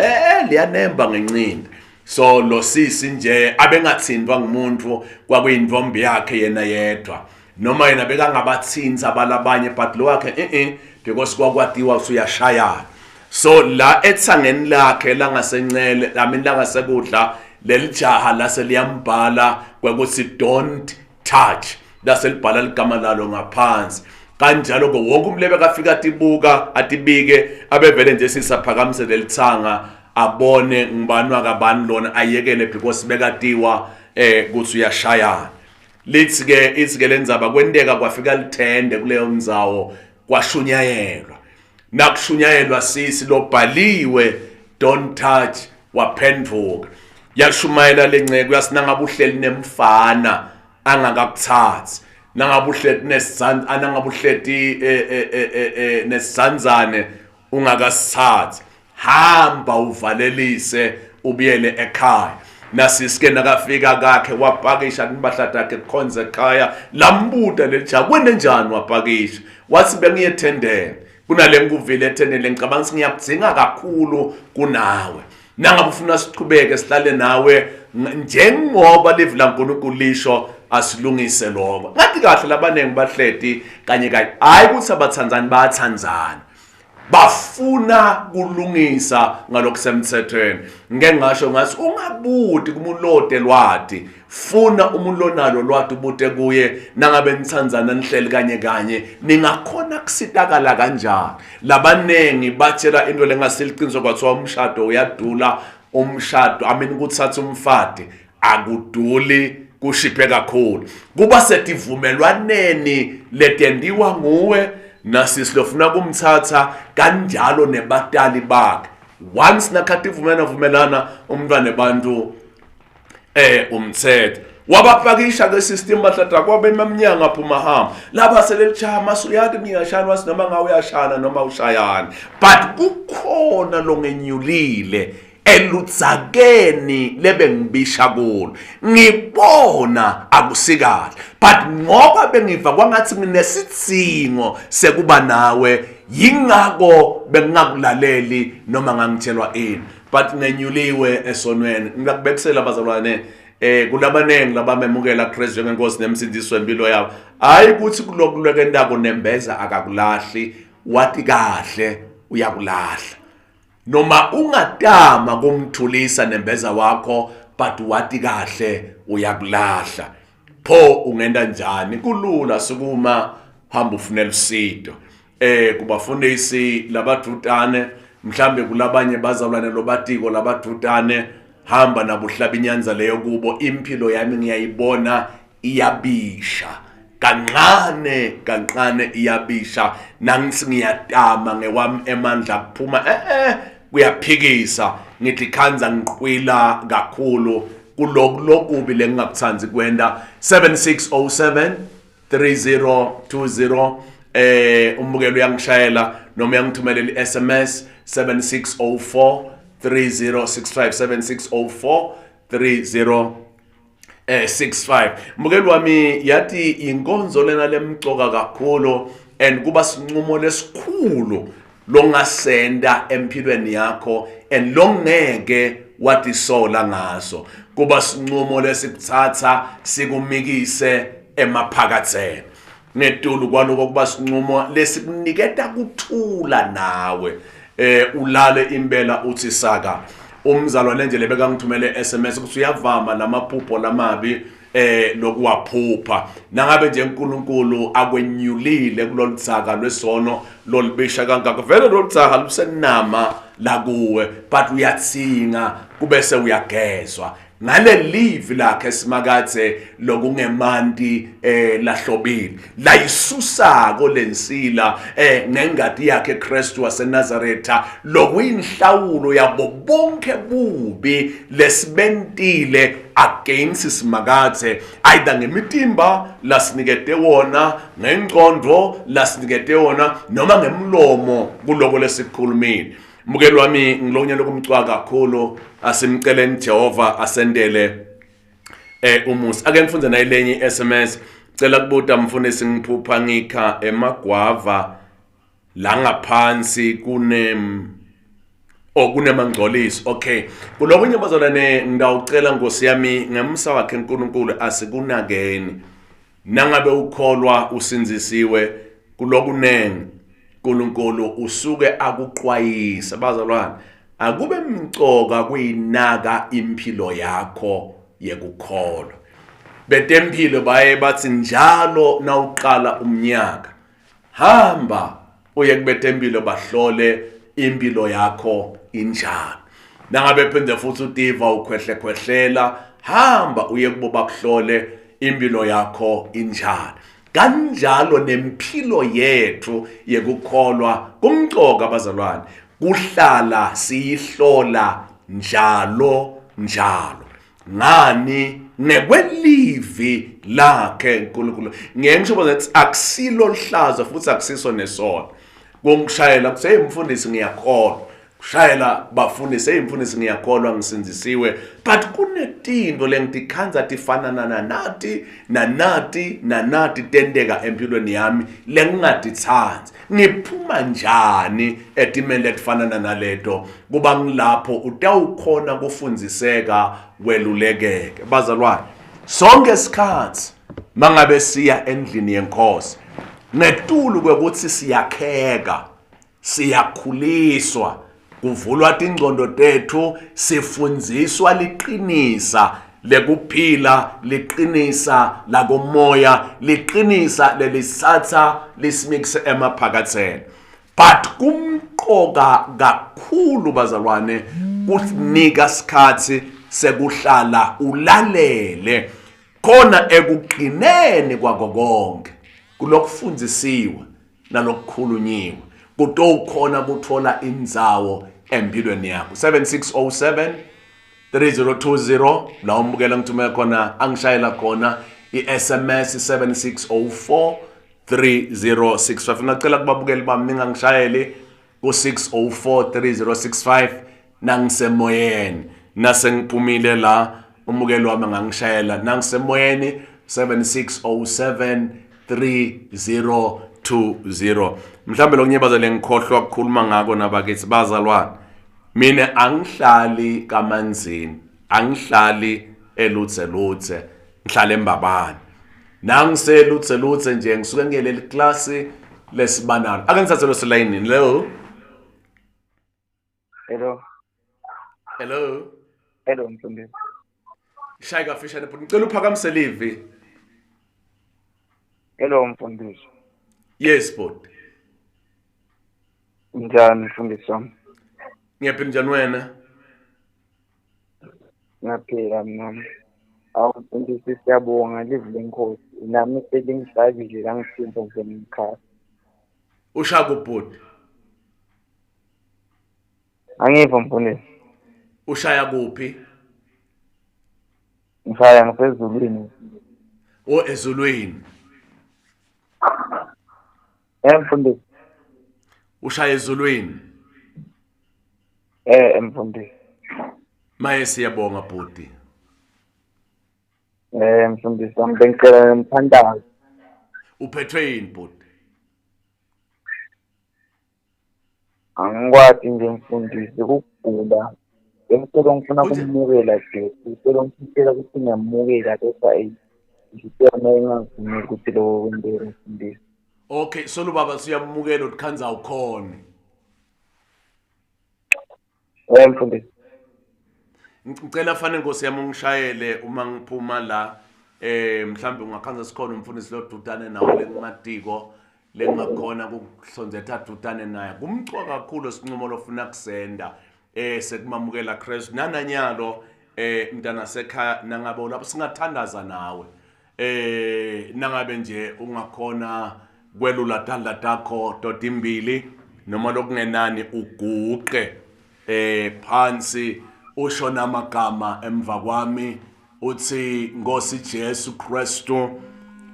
liyanemba ngencinda. So lo sisi nje abengathintwa ngumuntu, kwakuyintombi yakhe yena yedwa, noma yena bekangabathinta balabanye, but lo wakhe because kwakwatiwa ukuthi uyashayana. So la ethangeni lakhe langasencele, I mean langasekudla, leli jaha lase liyambhala kwekuthi don't touch, lase libhala ligama lalo ngaphansi. Kanjalo ke wonke umuntu ebekafika atibuka atibike, abevele nje sisaphakamise lelithanga abone ngibani wakabani lona, ayekele because bekatiwa ukuthi uyashayana. Lithi ke ithi ke lenzaba kwenteka kwafika lithende kuleyo ndzawo, kwashunyayelwa. Nakushunyayelwa sisi lobhaliwe don't touch waphenduka. Yashumayela lenceke yasinanga buhleli nemfana angakakuthathi, nangabuhleti nesizanzane, anangabuhleti nesizanzane ungakasithathi, hamba uvalelise ubuyele ekhaya. Nasisike nakafika kakhe wapakisha impahla takhe kukhonza ekhaya, lambuta lelijaha kwente njani wapakisha, wathi bengiye ethendeni, kunale ngikuvile ethendeni lengicabanga ukuthi ngiyakudzinga kakhulu kunawe. Nangabe ufuna sichubeke sihlale nawe njengoba livi laNkulunkulu lisho, asilungise lokho. Ngathi kahle labaningi bahleti kanye kanye, hayi ukuthi abathandzani, bayathandzana, bafuna kulungisa ngalokusemthethweni. Ngeke ngasho ngathi ungabuti kumuntu lwati, funa umuntu lonalo lwati ubute kuye. Nangabe nithandzana nihleli kanye kanye, ningakhona kusitakala kanjani. Labaningi batshela into lengasiliqiniso, kwathiwa umshado uyadula. Umshado, I mean kuthatha umfati akuduli, kushiphe kakhulu. Kuba setivumelwaneni letendiwa nguwe nasisi lofuna kumthatha, kanjalo nebatali bakhe. Once nakhathi ivumelana vumelana umntwana ebantu umthetho wabapakisha ke system bahlada kwabe emnyanga phuma hamba laba selelichama suyati ngiyashana, wasi noma ngawe uyashana noma ushayana, but kukhona longenyulile eludzakeni lebengibisha kulo, ngibona akusikahle, but ngoba bengiva kwangathi nginesidzingo sekuba nawe, yingakho bengingakulaleli noma ngangitshelwa ini, but ngenyuliwe esonweni. Ngiyakubekisela bazalwane, kulabanengi labamemukela Kristu njengenkosi nemsindisi wempilo yabo, hayi ukuthi kulokulwekendako nembeza akakulahli, wathi kahle uyakulahla. Noma ungatama kumthulisa nembeza wakho, but wathi kahle uyakulahla. Pho ungenda njani? Kulula, sukuma hamba ufunela usido kubafundisi labadvutane, mhlambe kulabanye bazalwane lobatiko labadvutane, hamba nabuhlaba inyanza leyo kubo. Impilo yami ngiyayibona iyabisha kancane kancane, iyabisha nangisi ngiyatama ngewami emandla kuphuma kuyaphikisa, ngithi khanza ngiqwila kakhulu. Kuloku lokubi lengingakutsandzi kwenta. 7607 3020 umbukelo uyangishayela noma uyangithumelela i-SMS 7604 3065, 7604 30 65. Mbukeli wami, yathi inkonzo lena lemcoka kakhulu and kuba sinqumo lesikhulu longasenda empilweni yakho and longeke watisola ngaso. Kuba sinqumo lesikuthatha sikumikise emaphakatheni. Ngetulu kwaloko kuba sinqumo lesikuniketa kuthula nawe, ulale impela uthi saka. Umzalwane nje lebeka ngithumele SMS ukuthi uyavama lamaphupho lamabi lokuwaphupha. Nangabe nje uNkulunkulu akwenyulile kuloludzaka lwesono lolubisha kangaka, vele loludzaka lusenama lakuwe, but uyatsinga kubese uyagezwa ngale livi lakhe Simakadze lokungemanti lahlobile layisusako lensila ngengati yakhe Kristu waseNazaretha, lokuyinhlawulo yabo bonke bubi lesibentile against Simakadze, either ngemitimba lasinikete wona, ngengqondo lasinikete wona, noma ngemlomo kuloko lesikhulumile. Mbukeli wami, ngilokunye lokumcwa kakhulu, asimceleni Jehova asendele umusa. Ake ngifunde naye lenye SMS. Cela kubuta mfundisi, ngiphupha ngikha emagwava la ngaphansi kune kunemangcoliso. Okay, kulokunye bazalwane ngidawucela Nkosi yami ngemsa wakhe uNkulunkulu asikunakeni. Nangabe ukholwa usindzisiwe kulokunengi, uNkulunkulu usuke akuqwayisa. Bazalwane, akube mcoka kuyinaka impilo yakho yekukholwa. Betempilo baye bathi njalo nawuqala umnyaka, hamba uye kubetempilo bahlole impilo yakho injani. Nangabe phinde futhi utiva ukhwehle khwehlela, hamba uye kubo bakuhlole impilo yakho injani. Kanjalo nempilo yethu yekukholwa kumcoka bazalwane, kuhlala siyihlola njalo njalo. Ngani? Ngekwelivi lakhe uNkulunkulu. Ngeke ngisho ukuthi akusilo lihlazo futhi akusiso nesono. Kungishayela kuthi hey mfundisi ngiyakholwa, kushayela bafundisi hey mfundisi ngiyakholwa ngisindzisiwe, but kunetinto lengitikhandza tifana nanati nanati nanati tenteka empilweni yami lengingatitsandzi. Ngiphuma njani etimeni letifana naleto? Kuba ngilapho utawukhona kufundziseka welulekeke. Bazalwane, sonke isikhathi mangabe siya endlini yenkosi, ngetulu kwekuthi siyakheka, siyakhuliswa, kuvulwa tingcondo tethu, sifundziswa liqinisa lekuphila, liqinisa lakomoya, liqinisa lelisatha lisimikise emaphakatheni. But kumqoka kakhulu bazalwane kusinika isikhathi sekuhlala ulalele khona ekugcineni kwako konke kulokufundzisiwe nalokukhulunyiwe, kutowukhona kuthola indzawo empilweni yakho. 7607 3020 la umbukela ngithumela khona, angishayela khona i-SMS 7604 3065. Ngicela kubabukeli bami ningangishayeli ku 604 3065 nangisemoyeni. Nasengiphumile la umukeli wami angangishayela nangisemoyeni 7607 3020. Mhlambe lokunye bazale ngikhohlwa ukukhuluma ngako nabakithi bazalwane, mina angihlali kaManzini, angihlali eluthe luthe, ngihlala eMbabane. Nangiseluthe luthe nje ngisuke ngiyeleli klasi lesibanalo. Ake ngithathe lo selayinini. Hello. Hello. Hello. Hello mfundisi. Shaya kafishane bhuti, ngicela uphakamise livi. Hello mfundisi. Yes bhuti. Njani mfundisi wami? Ngiyaphila, njani wena? Ngiyaphila mina. Awu mfundisi, siyabonga livi lenkosi. Nami selingihlalile langithinta nje ngekhaya. Ushaya kubhuti? Angiva mfundisi. Ushaya kuphi? Ngishaya ngisezulwini. O ezulwini. Eh mfundisi. Ushaya ezulwini. Eh mfundisi. Maye siyabonga bhuti. Eh mfundisi wami bengicela umthandazo. Uphethwe yini bhuti? Angikwati nje mfundisi kugula. Bengicela ngifuna kumukela Jesu. Ngicela ngifisela ukuthi ngiyamukela kepha eyi inhliziyo yami ingavumi ukuthi lokho kwenteke mfundisi. Okay, solo baba siyamukela uthi awukhona. Eh mfundisi. Ngicela fane Nkosi yami ungishayele uma ngiphuma la eh mhlambe ungakhanza sikhona umfundisi lodudane nawo lengimatiko lengakhona kuhlonzetha dudane naye kumcwa kakhulu sinqumo lofuna kusenda eh sekumamukela Christ nananyalo eh mntana sekhaya nangabe ulapho singathandaza nawe eh nangabe nje ungakhona kwelula tandla takho totimbili noma lokungenani uguqe eh phansi usho namagama emva kwami uthi Nkosi Jesu Kristu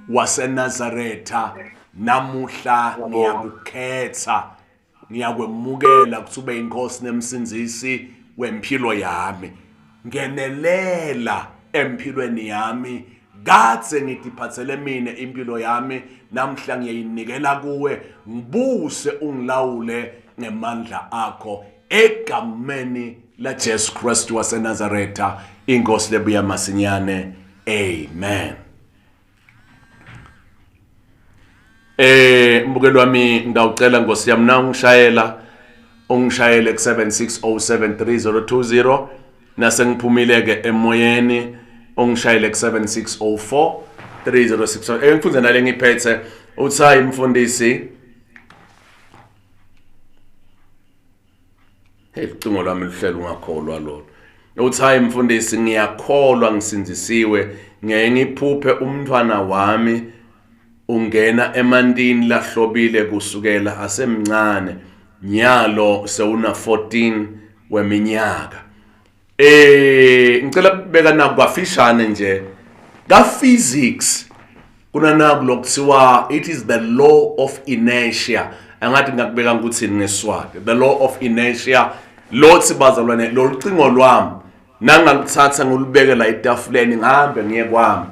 waseNazaretha namuhla ngiyakukhetha ngiyakwemukela ukuthi ube inkosi nemsindzisi wempilo yami ngenelela empilweni yami kadze ngitiphathele mina impilo yami namhla ngiyayinikela kuwe ngibuse ungilawule ngemandla akho egameni la Jesu Kristu waseNazaretha inkosi lebuya masinyane amen. Eh mbukelo wami ngawucela Nkosi yami na ungishayela ungishayele ku 76073020 nase ngiphumile ke emoyeni ungishayele ku 7604 3061 eh ngifunde nale ngiphethe uthi hayi mfundisi. Hey ucingo lwami luhlelo ungakholwa lolo. Uthi hayi mfundisi ngiyakholwa ngisindisiwe ngeke ngiphuphe umntwana wami ungena emantini lahlobile kusukela asemncane nyalo sewuna 14 weminyaka. Eh ngicela kubeka naku kwafishane nje ka physics kunanaku lokuthiwa it is the law of inertia angathi ngakubeka ukuthi ngeswati the law of inertia lothi bazalwane lolucingo lwami nangaluthatha ngilubeke la etafuleni ngihambe ngiye kwami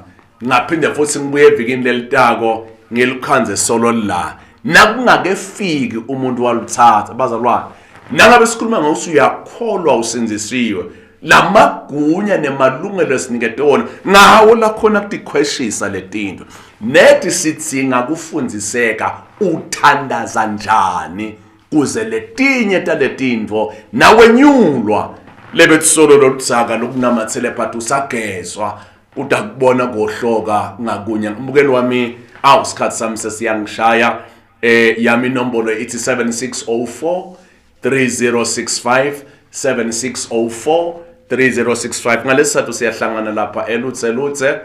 ngaphinde futhi ngibuye evikini lelitako ngilukhanze solo la nakungakefiki umuntu waluthatha bazalwane nangabe sikhuluma ngokuthi uyakholwa usindzisiwe lamagunya nemalungelo esinikete wona ngawo lakhona kutikhweshisa letinto nedi sidzinga kufundziseka uthandaza njani kuze letinye taletintfo nawenyulwa lebetsolo loludzaka lokunamathele but usagezwa utakubona kuhloka ngakunye mbukeli wami awu isikhathi sami sesiyangishaya eh yami inombolo ithi 7604 3065 7604 3065 ngalesizathu siyahlangana lapha elutse lutse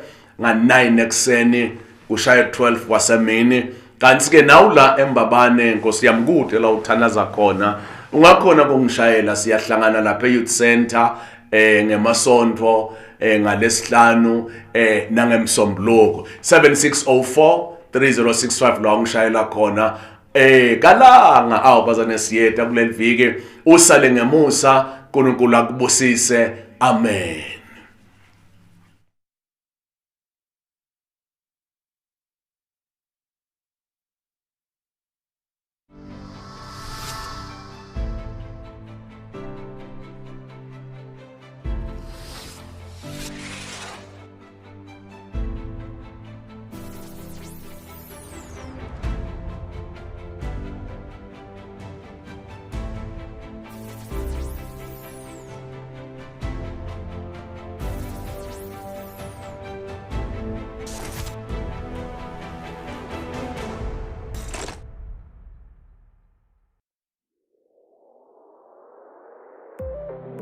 nga-9 ekuseni kushaya 12 kwasemini kanti ke nawu la embabane nkosi yami kude la uthandaza khona ungakhona kungishayela siyahlangana lapha e-youth center eh ngemasontho eh ngalesihlanu eh nangemsombuluko 7604 3065 la ungishayela khona eh kalanga awu bazane siyeta kuleli viki usale ngemusa uNkulunkulu akubusise amen.